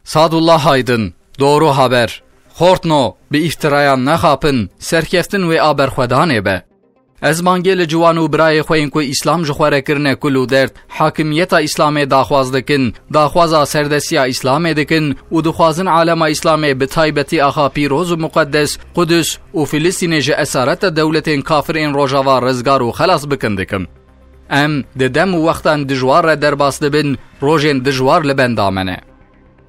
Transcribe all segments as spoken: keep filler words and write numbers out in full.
Sadullah Aydın, Doğru Haber. Xortno, bi îftirayan nexapin, serkeftin wê a berxwedanê be. Ez bangê li ciwan û birayê xwe yên ku Îslam ji xwe re kirine kul û derd, hakimiyeta Îslamê daxwaz dikin, daxwaza serdestiya Îslamê dikin û dixwazin alema Îslamê bi taybetî axa pîroz û muqeddes Qudus û Filistînê ji esareta dewletên kafir ên Rojava rizgar û xelas bikin dikim. Em di dem û wextan dijwar re derbas dibin, rojên dijwar li benda me ne.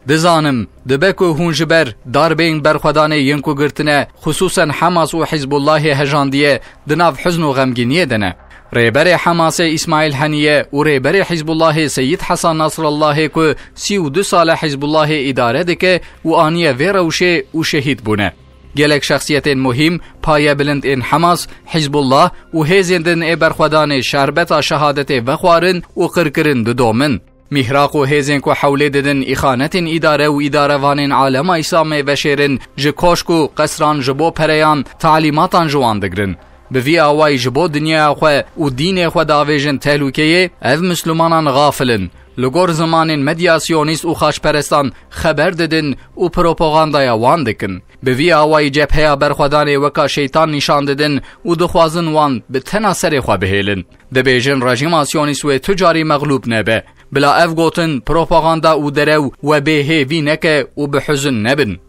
Dizanim, dibe ku hûn ji ber darbeyên berxwedanê yên ku girtine, xisûsen Hamas û Hizbullahê hejandiye, di nav hizn û xemgîniyê de ne. Rêberê Hamasê Îsmaîl Heniye û rêberê Hizbullahê Seyîd Hasan Nasrallahê ku sî û du sal e Hizbullahê îdare dike û aniye vê rewşê û şehîd bûne. Gelek şexsiyetên muhîm, payebilind ên Hamas, Hizbullah û hêzên din ê berxwedanê şerbeta şehadetê vexwarin û qirkirin didomin. Mîhraq û hêzên ku hewlê didin îxanetên îdare û îdarevanên alema Îslamê veşêrin, ji koşk û qesran ji bo pereyan, talîmatan ji wan digirin. Bi vî awayî ji bo dinyaya xwe û dînê xwe davêjin tehlûkeyê, ev Mislimanan xafil in. Li gor zimanên medya siyonîst û xaçperestan xeber didin û propagandaya wan dikin. Bi vî awayî cebheya berxwedanê weka şeytan nîşan didin û dixwazin wan bi tena serê xwe bihêlin. Dibêjin rejîma siyonîst wê tu carî mexlûb nebe. Bila ev gotin, propaganda û derew we bêhêvî neke û bi huzin nebin.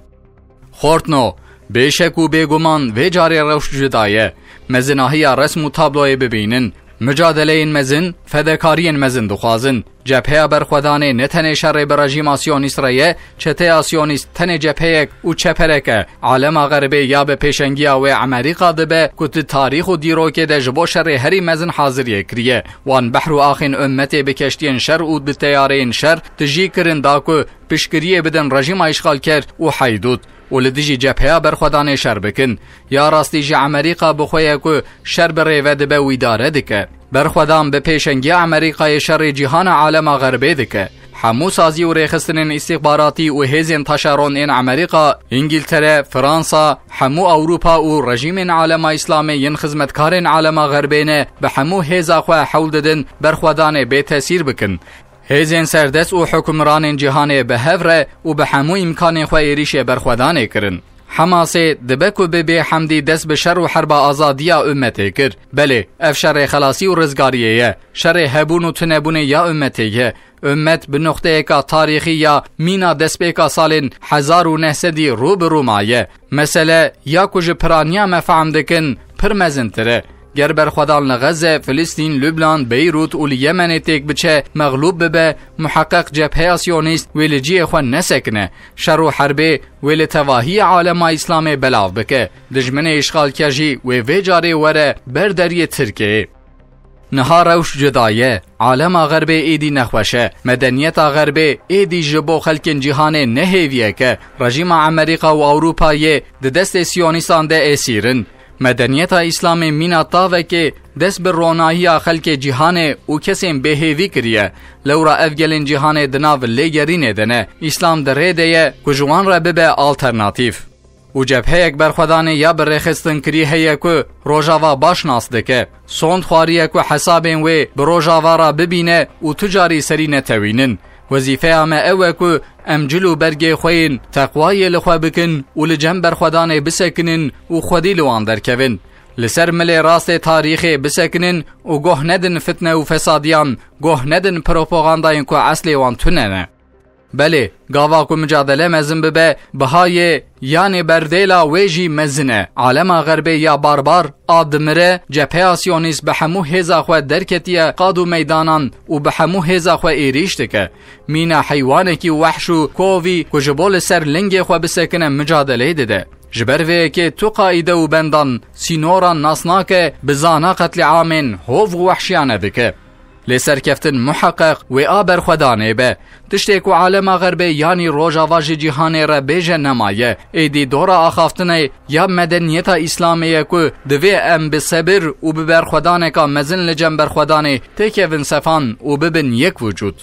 Xortno, bêşek û bêguman vê carê rewş cuda ye. Mezinahiya resm û tabloyê bibînin. Micadeleyên mezin, fedekariyên mezin dixwazin. Cebheya berxwedanê ne tenê şerê bi rejîma siyonîst re ye, çeteya siyonîst tenê cepheyek û çeperek e. Alema xerbê ya bi pêşengiya wê Emerîka dibe ku di tarîx û dîrokê de ji bo şerê herî mezin haziriyê kiriye. Wan behr û axên ummetê bi keştiyên şer û bi teyareyên şer tijî kirin da ku piştgiriyê bidin rejîma îşxalker û heydût û li dijî cebheya berxwedanê şer bikin. Ya rastî jî Emerîka bi xwe ye ku şer bi rêve dibe û îdare dike. Berxwedan bi pêşengiya Emerîkayê şerê cîhana alema xerbê dike. Hemû sazî û rêxistinên îstîxbaratî û hêzên taşeron ên Emerîka, Îngiltere, Fransa, hemû Ewropa û rejîmên alema Îslamê yên xizmetkarên alema xerbê ne, bi hemû hêza xwe hewl didin berxwedanê bê tesîr bikin. Hêzên serdest û hukimranên cîhanê bi hev re û bi hemû îmkanên xwe êrîşê berxwedanê kirin. Hamasê dibe ku bibê hemdî dest bi şer û herba azadiya ummetê kir. Belê, ev şerê xelasî û rizgariyê ye. Şerê hebûn û tunebûnê ya ummetê ye. Ummet bi noqteyeka tarîxî ya mîna destpêka salên hezar û neh sedî rû bi rû maye. Mesele ya ku ji piraniya me fehm dikin, pir mezintir e. Ger berxwedan li Xezze, Filistîn, Lubnan, Beyrût û li Yemenê têk biçe, mexlûb bibe, muheqeq cebheya siyonîst wê li cihê xwe nesekine. Şer û herbê wê li tevahiyê alema Îslamê belav bike. Dijminê îşxalker jî wê vê carê were ber deriyê Tirkiyeyê. Niha rewş cuda ye. Alema xerbê êdî nexweş e. Medeniyeta xerbê êdî ji bo xelkên cîhanê ne hêviyek e. Rejîma Emerîka û Ewropayê di destê siyonîstan de êsîr in. Medeniyeta Îslamê mîna tavekê dest bi ronahiya xelkê cîhanê û kesên bêhêvî kiriye. Lewra ev gelên cîhanê di nav lêgerînê de ne. Îslam di rê de ye ku ji wan re bibe alternatîf. Û cepheyek berxwedanê ya bi rêxistinkirî heye ku Rojava baş nas dike. Sond xwariye ku hesabên wê bi Rojava re bibîne û tu carî serî netewînin. Wezîfeya me ew e ku em cil û bergê xwe yên teqwayê li xwe bikin û li cem berxwedanê bisekinin û xwedî li wan derkevin. Li ser milê rastê tarîxê bisekinin û goh nedin fitne û fesadiyan, goh nedin propagandayên ku eslê wan tune ne. Belê, gava ku micadele mezin bibe, bihayê yanê berdêla wê jî mezin e. Alema xerbê ya barbar a dimire, cepheya siyonîst bi hemû hêza xwe derketiye qad û meydanan û bi hemû hêza xwe êrîş dike. Mîna heywanekî wehş û kovî ku ji bo li ser lingê xwe bisekine micadeleyê dide. Ji ber vê yekê tu qaîde û bendan, sînoran nas nake, bi zana qetlîamên hov û wehşiyane dike. Lê serkeftin muheqeq wê a berxwedanê be. Tiştê ku alema xerbê yanî rojava ji cîhanê re bêje nemaye. Êdî dora axaftinê ya medeniyeta Îslamê ye ku divê em bi sebir û bi berxwedaneka mezin li cem berxwedanê têkevin sefan û bibin yek wicûd.